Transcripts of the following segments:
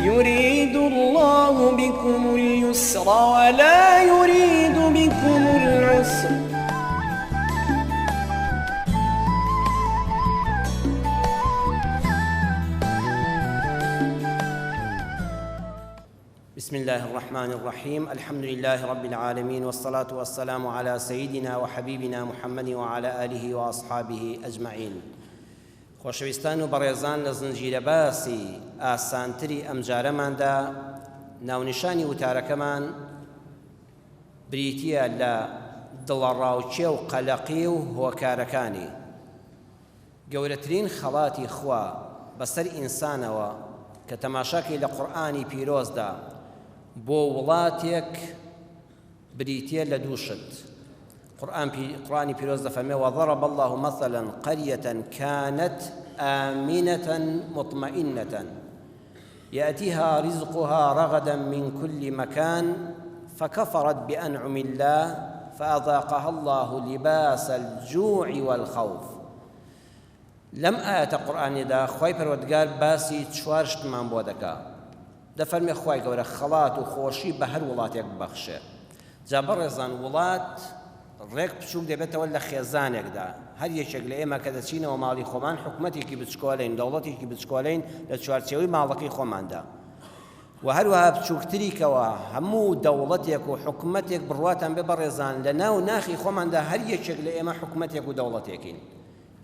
يريد الله بكم اليسر ولا يريد بكم العسر. بسم الله الرحمن الرحيم الحمد لله رب العالمين والصلاة والسلام على سيدنا وحبيبنا محمد وعلى آله وأصحابه أجمعين خۆشەویستان و بەڕێزان لە زنجیرە باسی ئاسانتری ئەمجارەماندا ناونیشانی وتارەکەمان بریتییە لە دڵەڕاوکێ و قەلەقی و هۆکارەکانی. گەورەترین خەڵاتی خوا بەسەر ئینسانەوە کە تەماشاکەی لە قورئانی پیرۆزدا بۆ وڵاتێک بریتیە لە دوو شت قورئان قورئانی پیرۆز دەفەرمێ وضرب الله مثلا قرية كانت آمنة مطمئنة يأتيها رزقها رغدا من كل مكان فكفرت بأنعم الله فأذاقها الله لباس الجوع والخوف لەم ئایەتە قورئانیەدا خوای پەروەردگار باسی چوار شتمان بۆ دەکا دەفەرمێ خوای گەورە خەڵات و خۆشی بە هەر وڵاتێک ببەخشێ جا بەڕێزان وڵات ڕێک بچووک دەبێتەوە لە خێزانێکدا هەر یەکێک لە ئێمە کە دەچینەوە ماڵی خۆمان حکومەتێکی بچکۆلەین دەوڵەتێکی بچکۆلەین لە چوارچێوەی ماڵەکەی خۆماندا و هەروەها بچووکتریکەوە هەموو دەوڵەتێک و حکومەتێک بڕواتان بێ بەڕێزان لە ناو ناخی خۆماندا هەر یەکێک لە ئێمە حکومەتێک و دەوڵەتێکین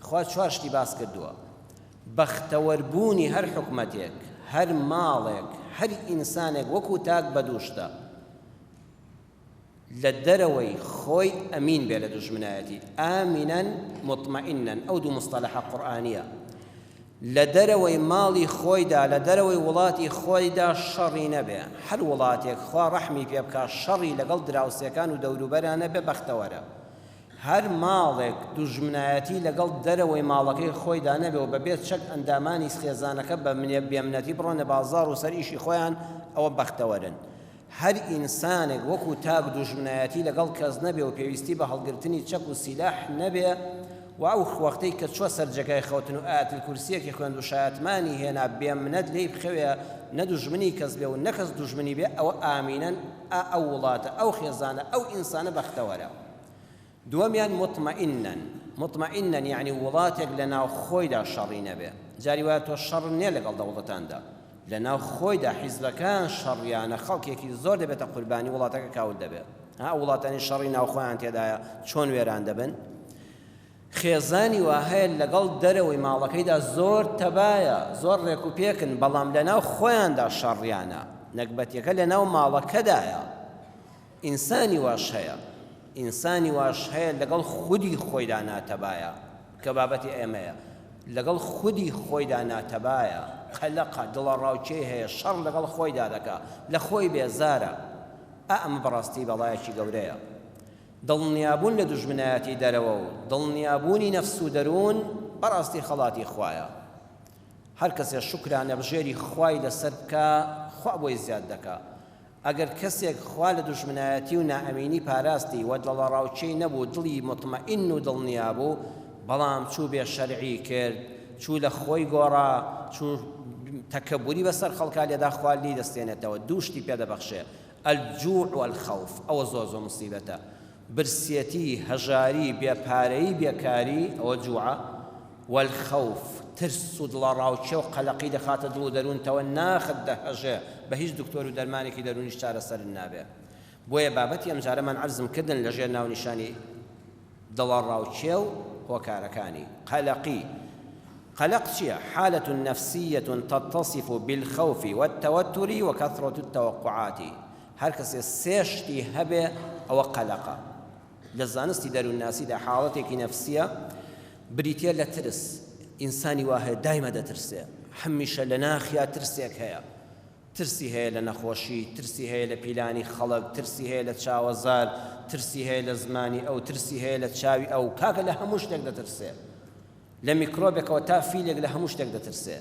خوا چوار شتی باس کردووە، بەختەوەر بوونی هەر حکومەتێک، هەر ماڵێک، هەر ئینسانێک وەکو تاک بە دوو شتە، لە دەرەوەی خۆی ئەمین بێ لە دوژمنایەتی، آمنا مطمئنا، ئەو دوو مستەلەحە قورئانییە، لە دەرەوەی ماڵی خۆیدا، لە دەرەوەی وڵاتی خۆیدا شەڕی نەبێ، هەر وڵاتێک خوا ڕەحمی پێ بکا شەڕی لەگەڵ دراوسێکان و دەوروبەرا نەبێ بەختەوەرە. هەر ماڵێک دوژمنایەتی لەگەڵ دەرەوەی ماڵەکەی خۆیدا نەبێ و بەبێ چەک ئەندامانی خێزانەکە بە بێمنەتی بڕۆنە بازاڕ و سەر ئیشی خۆیان ئەوە بەختەوەرن. هەر ئینسانێک وەکو تاک دوژمنایەتی لەگەڵ کەس نەبێ و پێویستی بە هەڵگرتنی چەک و سیلاح نەبێ و ئەو وەختەی کە چوە سەر جێگای خەوتن و ئایەت الکورسیەکی خوێند و شایەتمانی هێنا بێمنەت لێی بخەوێ نە دوژمنی کەس بێ و نە کەس دوژمنی بێ ئەوە ئامینەن ئا ئەو وڵاتە ئەو خێزانە ئەو ئینسانە بەختەوەرە. دووەمیان مطمئنا، مطمئنا یەعنی وڵاتێک لە ناو خۆیدا شەڕی نەبێ، جاری وایە تۆ شەڕت نیە لەگەڵ دەوڵەتاندا، لە ناو خۆیدا حیزبەکان شەڕیانە خەڵکێکی زۆر دەبێتە قوربانی وڵاتەکە کاول دەبێ، ها ئەو وڵاتانی شەڕی ناوخۆیان تێدایە چۆن وێران دەبن؟ خێزانی وا هەیە لەگەڵ دەرەوەی ماڵەکەیدا زۆر تەبایە، زۆر ڕێکوپێکن، بەڵام لەناو خۆیاندا شەڕیانە، نەگبەتیەکە لەناو ماڵەکەدایە. ئینسانی واش هەیە، ئینسانی واش هەیە لەگەڵ خودی خۆیدا ناتەبایە، کە بابەتی ئێمەیە، لەگەڵ خودی خۆیدا ناتەبایە، قەلەقە، دڵەڕاوکێی هەیە، شەڕ لەگەڵ خۆیدا دەکا، لە خۆی بێزارە. ئا ئەمە بەڕاستی بەڵایەکی گەورەیە. دڵنیابوون لە دوژمنایەتی دەرەوە و دڵنیابوونی نەفس و دەروون بەڕاستی خەڵاتی خوایە. هەر کەسێ شوکرانەبژێری خوای لەسەر بکا خوا بۆی زیاد دەکا. ئەگەر کەسێک خوا لە دوژمنایەتی و نائەمینی پاراستی و دڵەڕاوکێی نەبوو دڵی موتمەئین و دڵنیا بوو بەڵام چوو بێ شەرعی کرد چوو لە خۆی گۆڕا چوو تەکەبوری بەسەر خەڵکا لێدا خوا لێی دەستێنێتەوە دوو شتی پێ دەبەخشێ الجوع والخوف ئەوە زۆر زۆر موسیبەتە برسێتی هەژاری بێ پارەیی بێکاری ئەوە جوعە والخوف ترس و دڵەڕاوکێ و قەلەقی دەخاتە دڵ و دەروونتەوە ناخت دەهەژێ بە هیچ دکتۆر و دەرمانێکی دەروونیش چارەسەرت نابێ بۆیە بابەتی ئەمجارەمان عەرزم کردن لەژێر ناونیشانی دڵەڕاوکێ و هۆکارەکانی قەلەقی قەلەق چییە؟ حالة نفسیة تتصف بالخوف والتوتر وكثرة التوقعات هەر کەسێ سێ شتی هەبێ ئەوە قەلەقە لە زانستی دەروونناسیدا حاڵەتێکی نەفسیە بریتیە لە ترس ئینسانی وا هەیە دایمە دەترسێ هەمیشە لە ناخیا ترسێک هەیە ترسی هەیە لە نەخۆشی، ترسی هەیە لە پیلانی خەڵک، ترسی هەیە لە چاوەزار، ترسی هەیە لە زمانی ئەو، ترسی هەیە لە چاوی ئەو، کاکە لە هەموو شتێک دەترسێ. لە میکرۆبێکەوە تا فیلێک لە هەموو شتێک دەترسێ.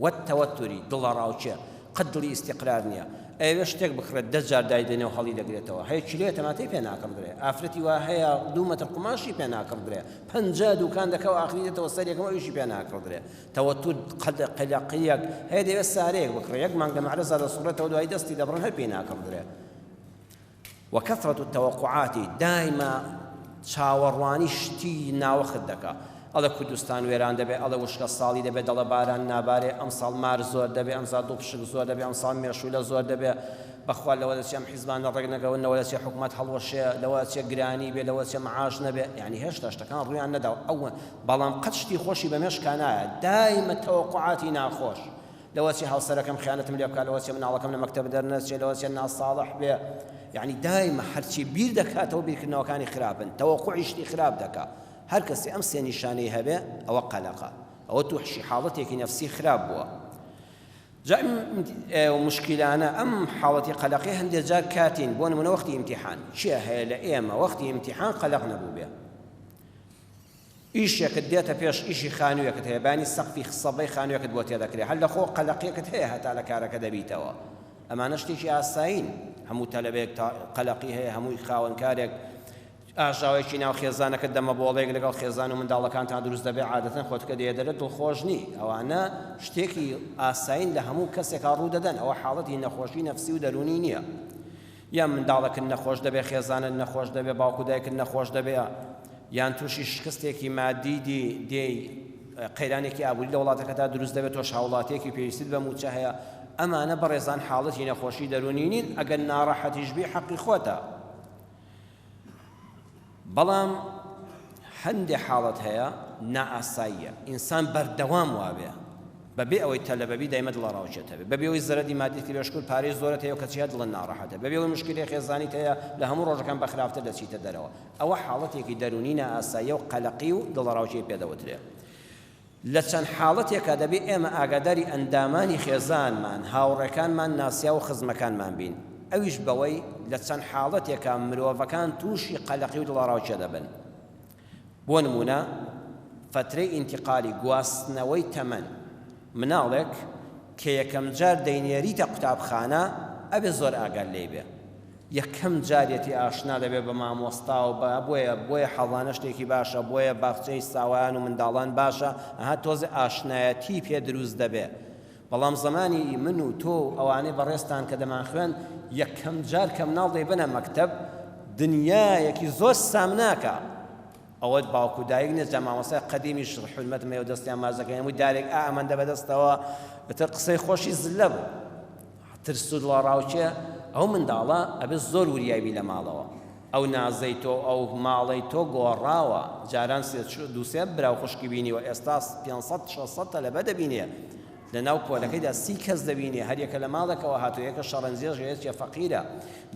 والتوتری، دڵەڕاوکێ. قەت دڵی ئیستیقرار نییە. ئەیەوێ شتێک بکڕێت دە جار دایدەنێ و هەڵی دەگرێتەوە. هەیە کیلۆیە تەماتەی پێ ناکڕدرێ. ئافرەتی وا هەیە دوو مەتر قوماشی پێ ناکڕدرێ. 50 دوکان دەکا و ئاخری دێتەوە سەر یەکەم ئەویشی پێ ناکڕدرێ. تەوەتور قەلەقیەک هەیە دەیەوێت سارەیەک بکڕێ. یەک مانگ لە مەعرەزا دەسوڕێتەوە دوایی دەستی دەبڕن هەر پێی ناکڕدرێ. وکثرة التوقعات دایمە چاوەڕوانی شتی ناوەخت دەکا. ئەڵێ کوردستان وێران دەبێ، ئەڵێ وشکە ساڵی دەبێ، دەڵێ باران نابارێ، ئەمساڵ مار زۆر دەبێ، ئەمساڵ دووپشک زۆر دەبێ، ئەمساڵ مێشوولە زۆر دەبێ، بەخوا لەوە دەچێ ئەم حیزبانە ڕێک نەکەون، لەوە دەچێ حکومەت هەڵوەشێ، لەوە ئەچێ گرانی بێ، لەوە ئەچێ معاش نەبێ، یانی هێشتا شتەکان ڕوویان نەداوە، ئەو بەڵام قەت شتی خۆشی بە مێشکا نایە، دایمە تەوەقوعاتی ناخۆش. لەوە چێ هاوسەرەکەم خیانەتم لێ بکا، لەوە چێ مناڵەکەم لە مەکتەب دەرنەچێ، لەوە چێ ناساڵح بێ. یعنی دایمە هەرچی بیر دەکاتەوە بیرکردنەوەکانی خراپن، تەوەقوعی شتی خراپ دەکا. هەر کەسێ ئەم سێ نیشانەی هەبێ ئەوە قەلەقە، ئەوە تووشی حاڵەتێکی نەفسی خراپ بووە. جا ئەم مشکلانە، ئەم حاڵەتی قەلەقی هەندێک جار کاتین، بۆ نمونە وەختی ئیمتیحان. کێ هەیە لە ئێمە وەختی ئیمتیحان قەلەق نەبوو بێ؟ ئیشێکت دێتە پێش، ئیشی خانوویەکت هەیە، بانی سەقفی سەبەی خانوویەکت بۆ تێدەکرێ، هەر لەخۆ قەلەقیەکت هەیە هەتا لە کارەکە دەبیتەوە. ئەمانە شتێکی ئاسایین، هەموو تەلەبەیەک قەلەقی هەیە، هەمووی خاوەنکارێک ئاژاوەیەکی ناو خێزانەکەت دەمەبۆڵەیەک لەگەڵ خێزان و منداڵەکانتان دروست دەبێ، عادەتەن خۆت کە دێیە دەرێ دڵخۆش نی. ئەوانە شتێکی ئاسایین لە هەموو کەسێکا ڕوو دەدەن، ئەوە حاڵەتی نەخۆشی نەفسی و دەروونی نییە. یان منداڵەکت نەخۆش دەبێ، خێزانت نەخۆش دەبێ، باوک و دایکت نەخۆش دەبێ، یان تووشی شکستێکی مادی دی دێی، قەیرانێکی ئابووری لە وڵاتەکەتا دروست دەبێت، تۆش هاوڵاتیەکی پێویستت بە مووچە هەیە. ئەمانە بەڕێزان حاڵەتی نەخۆشی دەروونی نین، ئەگەر ناڕەحەتیش بی حەقی خۆتە. بەڵام هەندێ حاڵەت هەیە نائاساییە، ئینسان بەردەوام وابێ بەبێ ئەوەی تەلەبەبی دایمە دڵەڕاوکێت هەبێ، بەبێ ئەوەی زەرەدی مادیت کرێ، شکر پارەی زۆرت هەیە و کەچی هەر دڵت ناڕەحەتە، بەبێ ئەوەی مشکلەی خێزانیت هەیە لە هەموو ڕۆژەکان بە خراپتر دەچیتە دەرەوە. ئەوە حاڵەتێکی دەروونی نائاساییە و قەلەقی و دڵەڕاوکێی پێ دەوترێ. لە چەند حاڵەتێکا دەبێ ئێمە ئاگاداری ئەندامانی خێزانمان، هاوڕێکانمان، ناسیاو و خزمەکانمان بین، ئەویش بەوەی لە چەند حاڵەتێکا مرۆڤەکان تووشی قەلەقی و دڵەڕاوکێ دەبن. بۆ نموونە فەترەی ئینتیقالی، گواستنەوەی تەمەن، مناڵێک کە یەکەمجار دەینێریتە قوتابخانە ئەبێ زۆر ئاگات لێی بێ. یەکەم جارێتی ئاشنا دەبێ بە مامۆستا و بە بۆیە بۆیە حەزانە شتێکی باشە، بۆیە باخچەی ساوایان و منداڵان باشە، ئەها تۆزێ ئاشنایەتی پێ دروست دەبێ. بەڵام زەمانی من و تۆ و ئەوانەی بەڕێزتان کە دەمانخوێند یەکەم جار کە مناڵ دەیبەنە مەکتەب دنیایەکی زۆر سامناکە. ئەوەت باوک و دایک نیە، جا مامۆستای قەدیمیش حورمەتم هەیە و دەستیان ماچ دەکەین، هەمووی دارێک ئا ئەمەندە بەدەستەوە، ئیتر قسەی خۆشی زلە بوو. ترس و دڵەڕاوکێ ئەو منداڵە ئەبێ زۆر وریای بی لە ماڵەوە. ئەو نازەی تۆ ئەو ماڵەی تۆ گۆڕاوە، جاران سێ دوو سێ برا و خوشکی بینیوە، ئێستا 500 600 تەلەبە دەبینێ، لە ناو پۆلەکەیدا 30 کەس دەبینێ، هەریەکە لە ماڵێکەوە هاتووە، یەکە شەڕەنجێژە، یەکێ فەقیرە.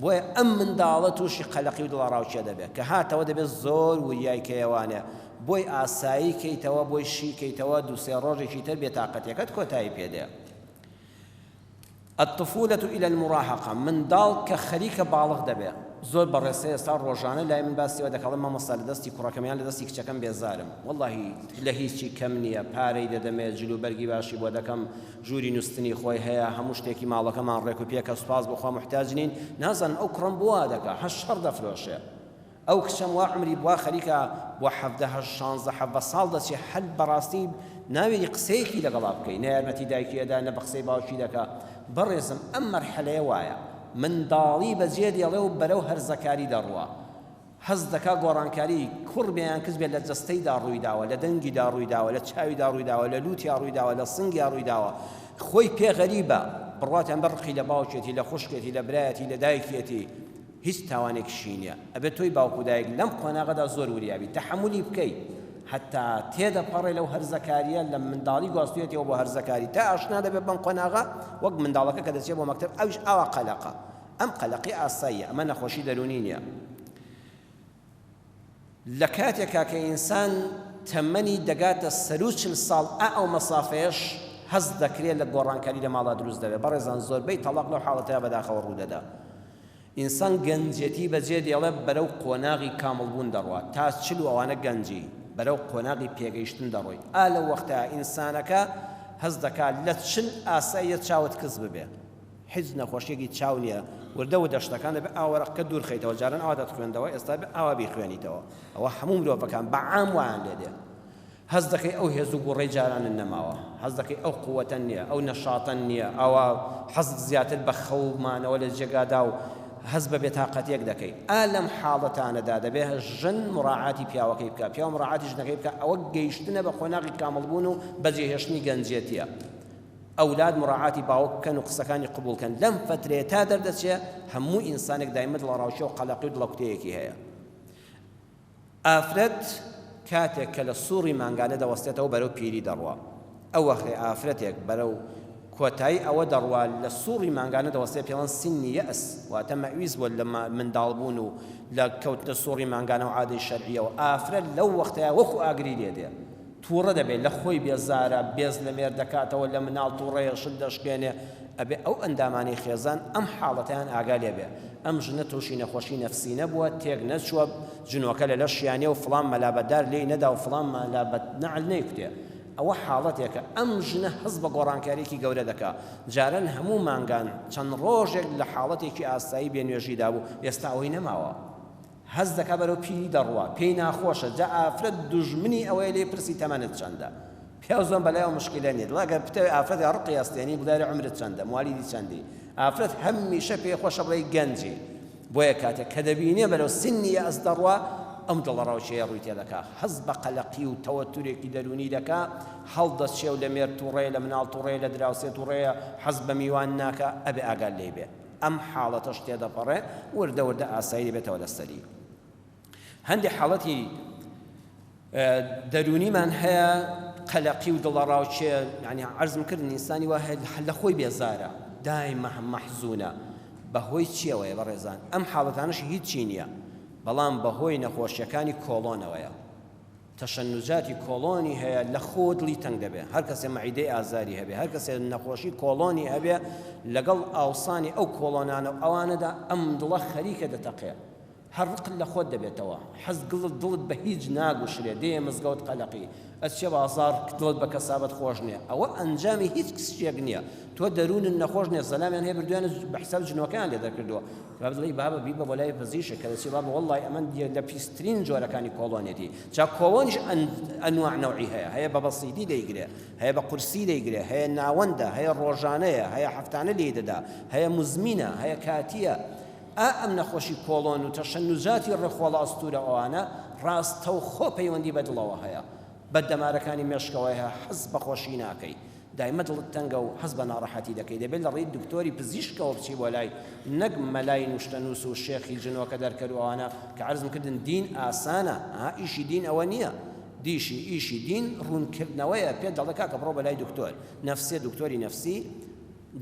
بۆیە ئەم منداڵە تووشی قەلەقی و دڵەڕاوکێ دەبێ. کە هاتەوە دەبێ زۆر وریای کەیەوانێ، بۆی ئاسایی کەیتەوە، بۆی شی کەیتەوە، دوو سێ ڕۆژێکی تر بێتاقەتیەکەت کۆتایی پێ دێ. الطفولە الی المراهقە، منداڵ کە خەریکە باڵغ دەبێ، زۆر بەڕێزتر ئێستا ڕۆژانە لای من باسی ئەوە دەکا، ئەڵێ مامۆستا لە دەستی کوڕەکەم یان لە دەستی کچەکەم بێزارم، وەڵاهی لە هیچی کەم نییە، پارەی دەدەمێ، جل و بەرگی باشی بۆ دەکەم، ژووری نوستنی خۆی هەیە، هەموو شتێکی ماڵەکەمان ڕێک و پێکە، سوپاس بۆ خوا موحتاج نین، نازانم ئەو کوڕەم بۆ وا دەکا، هەر شەڕ دەفرۆشێ. ئەو کچەم وا عومری بوا خەریکە بۆ 17 هەشت 16 17 ساڵ دەچێ، هەر بەڕاستی ناوێری قسەیەکی لەگەڵا بکەی، نە یارمەتی دایکی ئەدا نە بە قسەی باوکی دەکا. بەڕێزم ئەم مەرحەلەیە وایە منداڵی بەجێ دێڵێ و بەرەو هەرزەکاری دەڕوا، هەست دەکا گۆڕانکاری کوڕ بێ یان کچ بێ لە جەستەیدا ڕوویداوە، لە دەنگیدا ڕوویداوە، لە چاویدا ڕوویداوە، لە لووتیا ڕوویداوە، لە سنگیا ڕوویداوە، خۆی پێ غەریبە، بڕواتان بە ڕقی لە باوکێتی، لە خوشکێتی، لە برایەتی، لە دایکیەتی، هیچ تاوانێکیشی نیە. ئەبێت تۆی باوک و دایک لەم قۆناغەدا زۆر وریا بی، تەحەمولی بکەی هەتا تێدەپەڕێ لەو هەرزەکاریە، لە منداڵی گواستویەتیەوە بۆ هەرزەکاری تا ئاشنا دەبێت بەم قۆناغە، وەک منداڵەکە کە دەچێت بۆ مەکتەب ئەویش ئاوا قەلەقە. ئەم قەلەقی ئاساییە، ئەمە نەخۆشی دەروونی نیە. لە کاتێکا کە ئینسان تەمەنی دەگاتە سەروو 40 ساڵ، ئا ئەو مەسافەیەش هەست دەکرێت لە گۆڕانکاری لە ماڵا دروست دەبێت. بەڕێزان زۆربەی تەڵاق لەو حاڵەتەیا بەداخەوە ڕوو دەدا. ئینسان گەنجێتی بەجێ دێڵێ بەرەو قۆناغی کامڵ بوون دەڕوا، تا 40 و ئەوانە گەنجی، بەرەو قۆناغی پێگەیشتن دەڕۆی. ئا لەو وەختە ئینسانەکە هەست دەکا لە 40 ئاساییە چاوت کز ببێ. هیچ نەخۆشیەکی چاو نییە وردە وردە شتەکان دەبێ ئاوا وەرەقەکە دوور خەیتەوە جاران ئاوا دەتخوێندەوە ئێستا بێ ئاوا بیخوێنیتەوە ئەوە هەموو مرۆڤەکان بە عام وایان لێ دێ هەست دەکەی ئەو هێز و گوڕەی جارانت نەماوە هەست دەکەی ئەو قوەتە نییە ئەو نەشاتە نییە ئەوە حەزت زیاتر بە خەو مانەوە لە جێگادا و هەست بە بێتاقەتیەک دەکەی ئا لەم حاڵەتانەدا دەبێ ژن مڕاعاتی پیاوەکەی بکە پیاو مڕاعاتی ژنەکەی بکە ئەوە گەیشتنە بە قۆناغی کامڵبوون و بەجێهێشتنی گەنجێتیە ئەولاد مڕاعاتی باوک بکەن و قسەکانی قبوڵ کەن لەم فەترەیە تا دەردەچێ هەموو ئینسانێک دایمە دڵەڕاوکێ و قەلەقی و دڵەکوتەیەکی هەیە ئافرەت کاتێک کە لە سوڕی مانگانە دەوەستێتەوە بەرەو پیری دەڕوا ئەو وەختەی ئافرەتێک بەرەو کۆتایی ئەوە دەڕوا لە سوڕی مانگانە دەوەستێ پێڵەن سنی یەئس واتە مەئویس بووە لە منداڵ بوون و لە کەوتنە سوڕی مانگانە و عادەی شەرعیەوە ئافرەت لەو وەختەیا وەکو ئاگری لێ دێ توڕە دەبێ لە خۆی بێزارە بێز لە مێرد دەکاتەوە لە مناڵ توڕەیە شت دەشکێنێ ئەبێ ئەو ئەندامانەی خێزان ئەم حاڵەتەیان ئاگا لێ بێ ئەم ژنە توشی نەخۆشی نەفسی نەبووە تێک نەچووە جنۆکە لە لەشیا نیە و فڵان مەلا بە دار لێی نەدا و فڵان مەلا بە نەعل نەیکوتێ ئەوە حاڵەتێکە ئەم ژنە هەست بە گۆڕانکاریەکی گەورە دەکا جاران هەموو مانگان چەند ڕۆژێک لە حاڵەتێکی ئاسایی بێ نوێژیدا بوو ئێستا ئەوەی نەماوە هەست دەکا بەرەو پیری دەڕوا پێی ناخۆشە جا ئافرەت دوژمنی ئەوەیە لێی پرسی تەمەنت چەندە پیاو زۆر بەلایەوە مشکلە نیە دڵ ئەگەر بتەوێ ئافرەت ڕقی ئەستێنی بڵێ ئەرێ عومرت چەندە موالیدی چەندی ئافرەت هەمیشە پێی خۆشە بڵێ گەنجی بۆیە کاتێک کە دەبینێ بەرەو سنی یەئس دەڕوا ئەم دڵەڕاوکێیە ڕووی تێدەکا هەست بە قەلەقی و تەوەتورێکی دەروونی دەکا هەڵدەچێ و لە مێرد توڕەیە لە مناڵ توڕەیە لە دراوسێ توڕەیە حەز بە میوان ناکا ئەبێ ئاگات لێی بێ ئەم حاڵەتەش تێدەپەڕێ وردە وردە ئاسایی دەبێتەوە لەسەری. هەندێک حاڵەتی دەروونیمان هەیە قەلەقی و دڵەڕاوکێ یعنی عەرزم کرد ئینسانی وا هەیە لە خۆی بێزارە دایمە مەحزونە بەهۆی چیەوەیە بەڕێزان ئەم حاڵەتانەش هیچی نییە بەڵام بەهۆی نەخۆشیەکانی کۆڵۆنەوەیە تەشەنوجاتی کۆڵۆنی هەیە لە خۆ دڵی تەنگ دەبێ هەر کەسێ مەعیدەی ئازاری هەبێ هەر کەسێ نەخۆشی کۆڵۆنی هەبێ لەگەڵ ئاوسانی ئەو کۆڵۆنانە و ئەوانەدا ئەم دڵە خەریکە دەتەقێ هەر ڕقت لە خۆت دەبێتەوە حەز گڵت دڵت بە هیچ ناگوشرێ دێیە مزگەوت قەلەقی ئەچیە بازاڕ دڵت بە کەسابەت خۆش نیە ئەوە ئەنجامی هیچ شتێک نیە تۆ دەروونت نەخۆش نیە زەلامیان هەیە بردویانە بە حساب جنۆکەیان لێ دەرکردووە بابە دڵی بابە بیبە بۆ لای پزیشک کە دەچێ بابە وەڵڵای ئەمە لە پیسترین جۆرەکانی کۆڵۆنێتی جا کۆڵۆنیش ئەنواع نەوعی هەیە هەیە بە بەسیتی دەیگرێ هەیە بە قورسی دەیگرێ هەیە ناوەندە هەیە ڕۆژانەیە هەیە هەفتانە لێی دەدا هەیە مزمینە هەیە کاتیە ئا ئەم نەخۆشی کۆڵۆن و تەشەنوجاتی ڕێخۆڵە ئەستوورە ئەوانە ڕاستەوخۆ پەیوەندی بە دڵەوە هەیە بە دەمارەکانی مێشکەوە هەیە حەز بە خۆشی ناکەی دایمە دڵت تەنگە و هەست بە ناڕەحەتی دەکەی دەبێت لە ڕێی دکتۆری پزیشکەوە بچی بۆ لای نەک مەلای نوشتەنووس و شێخی جنۆکە دەرکەر و ئەوانە کە عەرزم کردن دین ئاسانە ها ئیشی دین ئەوە نییە دیشی ئیشی دین ڕوونکردنەوەیە پێت دەڵێ کاکە بڕۆ بە لای دکتۆر نەفسیە دکتۆری نەفسی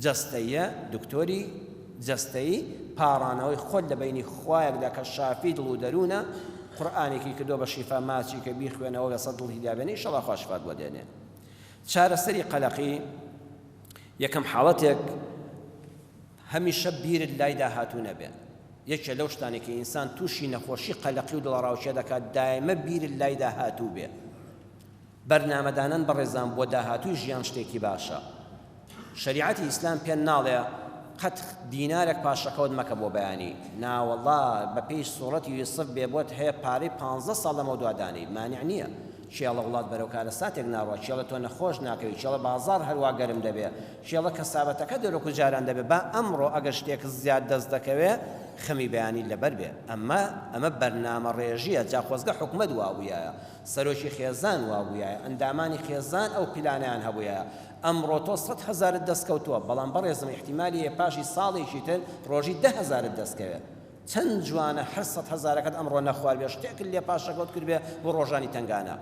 جەستەییە، دکتۆری جەستەیی، پاڕانەوەی خۆت لە بەینی خوایەکدا کە شافی دڵ و دەروونە، قورئانێکی کردووە بە شیفا ماچی کە بیخوێنەوە لەسەر دڵ هیدا بێنێ ئیشەڵا خوا شفات بۆ دێنێ. چارەسەری قەلەقی، یەکەم حاڵەتێک هەمیشە بیرت لای داهاتوو نەبێ. یەکێ لەو شتانەی کە ئینسان تووشی نەخۆشی قەلەقی و دڵەڕاوکێ دەکات دایمە بیرت لای داهاتوو بێ. بەرنامەدانان بەڕێزان بۆ داهاتووی ژیان شتێکی باشە. شەریعەتی ئیسلام پێت ناڵێ قەت دینارێک پاشەکەوت مەکە بۆ بەیانی، ناوەڵا بەپێی سوڕەتی یوسف بێ بۆت هەیە پارەی پانزە ساڵ لەمەودوا دانێی مانع نییە، کێڵە وڵات بەرەو کارەساتێک ناڕوا، کێڵە تۆ نەخۆش ناکەوی، کێڵە بازاڕ هەروا گەرم دەبێ، کێڵە کەسابەتەکەت وەکو جاران دەبێ، با ئەمڕۆ ئەگەر شتێکت زیاد دەست دەکەوێ خەمی بەیانیت لەبەر بێ، ئەمە ئەمە بەرنامەڕێژییە، جا خۆزگە حکومەت وابوویایە، سەرۆکی خێزان وابوویایە، ئەندامانی خێزان ئەو پلانەیان هەبوویایە، ئەمڕۆ تۆ سەت هەزارت دەست کەوتووە، بەڵام بەڕێزم ئیحتیمالی هەیە پاشی ساڵێکی تر ڕۆژی دە هەزارت دەست کەوێ. چەند جوانە هەر سەت هەزارەکەت ئەمڕۆ نەخواردبێ، شتێکت لێ پاشەکەوت کردبێ بۆ ڕۆژانی تەنگانە.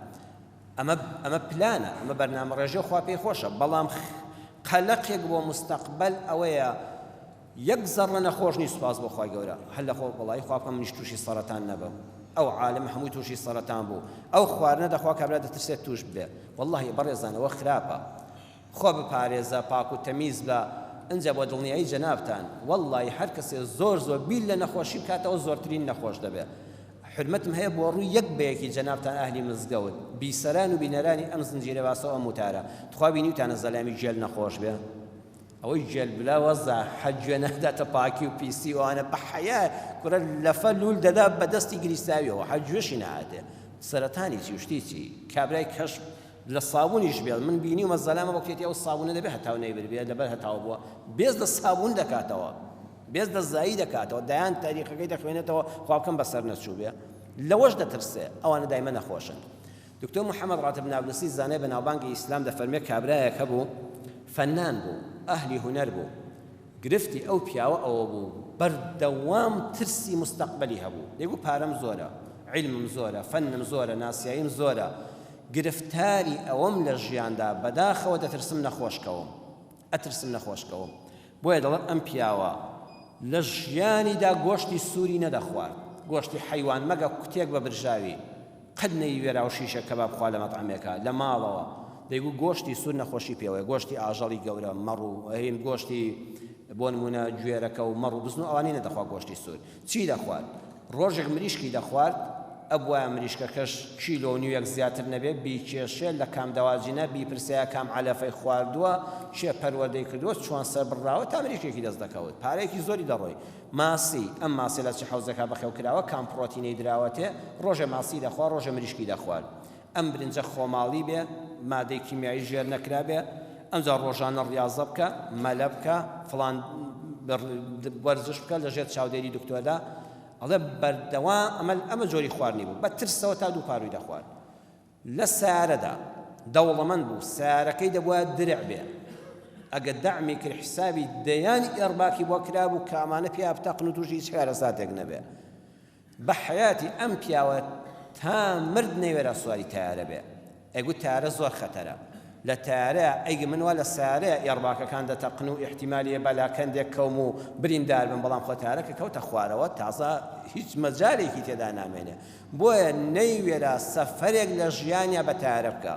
ئەمە ئەمە پلانە، ئەمە بەرنامەڕێژیە و خوا پێی خۆشە، بەڵام قەلەقێک بۆ مستەقبەل ئەوەیە یەک زەڕە نەخۆش نی سوپاس بۆ خوای گەورە هەر لەخۆ وەڵایی خوا بکە منیش توشی سەرەتان نەبم ئەو عالم هەمووی توشی سەرەتان بوو ئەو خواردنە دەخوا کابرا دەترسێت توش ببێ وەڵاهی بەڕێزان ئەوە خراپە خۆ بپارێزە پاک و تەمیز بە ئنجا بۆ دڵنیایی جەنابتان وەڵاهی هەر کەسێ زۆر زۆر بیر لە نەخۆشی بکاتەوە زۆرترین نەخۆش دەبێ حورمەتم هەیە بۆ ڕووی یەک بە یەکی جەنابتان ئەهلی مزگەوت بیسەران و بینەرانی ئەم زنجیرە باسە و ئەم وتارە تخوا بینیوتانە زەلامی گێل نەخۆش بێ؟ ئەوەی گێل بلا وەزا حەج گوێ ناداتە پاکی و پیسی و ئەوانە بە حەیا کورە لەفە لوول دەدا بە دەستی گریساویەوە حەج گوێشی ناهاتێ سەرەتانی چی و شتی چی کابرای کەش لە سابونیش بێت من بینیومە زەلامە بۆ کێتی ئەو سابونە دەبێ هەتاو نەیبر بێت لەبەر هەتاو بووە بێز لە سابون دەکاتەوە بێز لە زایی دەکاتەوە دایان تاریخەکەی دەخوێنێتەوە خوا بکەم بەسەر نەچوو بێ لەوەش دەترسێ ئەوانە دایمە نەخۆشن دکتۆر محەمەد ڕاتب نابلسی زانای بەناوبانگی ئیسلام دەفەرموێ کابرایەک هەبوو فەنان بوو ئەهلی هونەر بوو گرفتی ئەو پیاوە ئەوە بوو بەردەوام ترسی مستەقبەلی هەبوو دەیگوت پارەم زۆرە عیلمم زۆرە فەنم زۆرە ناسیاییم زۆرە گرفتاری ئەوەم لە ژیاندا بەداخەوە دەترسم نەخۆش کەوم ئەترسم نەخۆش کەوم بۆیە دەڵێن ئەم پیاوە لە ژیانیدا گۆشتی سووری نەدەخوارد، گۆشتی حەیوان مەگە کوتێک بە برژاوی، قەت نەیوێرا و شیشە کەباب بخوا لە مەتعەمێکا، لە ماڵەوە دەیگوت گۆشتی سوور نەخۆشی پێوەیە، گۆشتی ئاژەڵی گەورە، مەڕ و هین گۆشتی بۆ نموونە گوێرەکە و مەڕ و بزن و ئەوانەی نەدەخوا گۆشتی سوور. چی دەخوارد؟ ڕۆژێک مریشکی دەخوارد، ئەبوایە مریشکەکەش کیلۆ و نیوێک زیاتر نەبێ، بیکێشێ لە کام دەواجینە، بیپرسایە کام عەلەفەی خواردووە، کێ پەروەردەی کردووە، چۆن سەربڕراوە تا مریشکێکی دەست دەکەوت. پارەیەکی زۆری دەڕۆی. ماسی، ئەم ماسیە لە چ حەوزێکا بەخێو کراوە، کام پڕۆتینەی دراوەتێ، ڕۆژێ ماسی دەخوا، ڕۆژێ مریشکی دەخوارد. ئەم برنجە خۆماڵی بێ، مادەی کیمیایی ژێر نەکرابێ، ئەمجا ڕۆژانە ڕیازە بکە، مەلە بکە، فڵان وەرزش بکە لەژێر چاودێری دکتۆردا. ئەڵێ بەردەوام ئەمە ئەمە جۆری خواردنی بوو، بە ترسەوە تا دوو پارووی دەخوارد. لە سەیارەدا دەوڵەمەند بوو، سەیارەکەی دەبوایە درع بێ، ئەگە دەعمی کرد حیسابی دەیان ئێرباکی بۆ کرابوو کە ئەمانە پیا بتەقن و تووشی هیچ کارەساتێک نەبێ. بە حەیاتی ئەم پیاوە تا مرد نەیوێرا سواری تەیارە بێ ئەیگوت تەیارە زۆر خەتەرە لە تەیارەیا ئەیگە من وا لە سەیارەیا ئێڕباکەکان دەتەقن و ئیحتیمالیە بە لاکەندێک کەوم و بریندار بم بەڵام خۆ تەیارە کە کەوتە خوارەوە تازە هیچ مەجالێکی تێدا نامێنێ بۆیە نەیوێرا سەفەرێک لە ژیانیا بە تەیارە بکا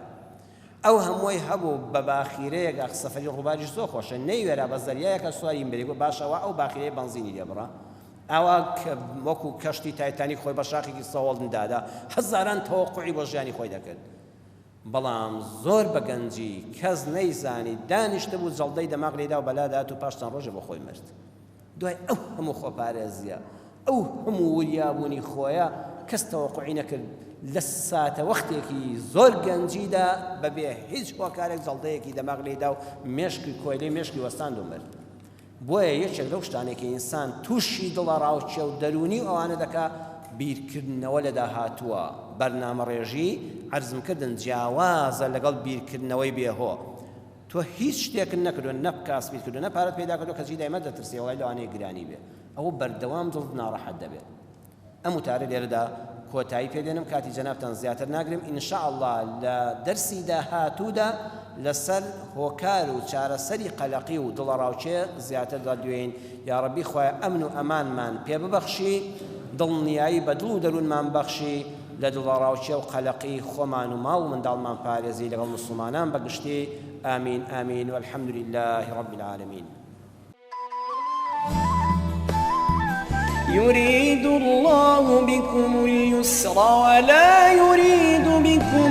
ئەو هەمووی هەبوو بە باخیرەیەک ئەخ سەفەری ڕووباریش زۆر خۆشە نەیوێرا بە زەریایەکە سواری بێ گوت باشە وا ئەو باخیرەیە بەنزینی لێ بڕا ئاوا کە وەکو کەشتی تایتانیک خۆی بە شاخێکی سەهۆڵ دادا، هەزاران تەوەقوعی بۆ ژیانی خۆی دەکرد. بەڵام زۆر بە گەنجی کەس نەیزانی دانیشتبوو جەڵدەی دەماغ لێیدا و بەلادا هات و پاش چەند ڕۆژێ بۆ خۆی مرد. دوای ئەو هەموو خۆپارێزییە، ئەو هەموو وریابوونی خۆیە، کەس تەوەقوعی نەکرد لە ساتەوەختێکی زۆر گەنجیدا بەبێ هیچ هۆکارێک جەڵدەیەکی دەماغ لێیدا و مێشکی کۆیلەی مێشکی وەستاند و مرد. بۆیە یەکێک لەو شتانەی کە ئینسان تووشی دڵەڕاوکێ و دەروونی و ئەوانە دەکا بیرکردنەوە لە داهاتووە، بەرنامەڕێژی، عەرزم کردن جیاوازە لەگەڵ بیرکردنەوەی بێ هۆ. تۆ هیچ شتێکت نەکردووە، نە کاسبیت کردووە، نە پارەت پەیدا کردووە، کەچی دایمە دەترسی وەڵای لەوانەیە گرانی بێ. ئەوە بەردەوام دڵت ناڕەحەت دەبێ. ئەم وتارە لێرەدا کۆتایی پێ دێنم کاتی جەنابتان زیاتر ناگرم ان شاء اللە لە دەرسی داهاتوودا لەسەر هۆکار و چارەسەری قەلەقی و دڵەڕاوکێ زیاتر دەدوێین یاڕەبی خوایە ئەمن و ئەمانمان پێ ببەخشی دڵنیایی بە دڵ و دەروونمان بەخشی لە دڵەڕاوکێ و قەلەقی خۆمان و ماڵ و منداڵمان پارێزی لەگەڵ موسڵمانان بە گشتی آمین آمین والحمد لله رب العالمین. يريد الله بكم اليسر ولا يريد بكم.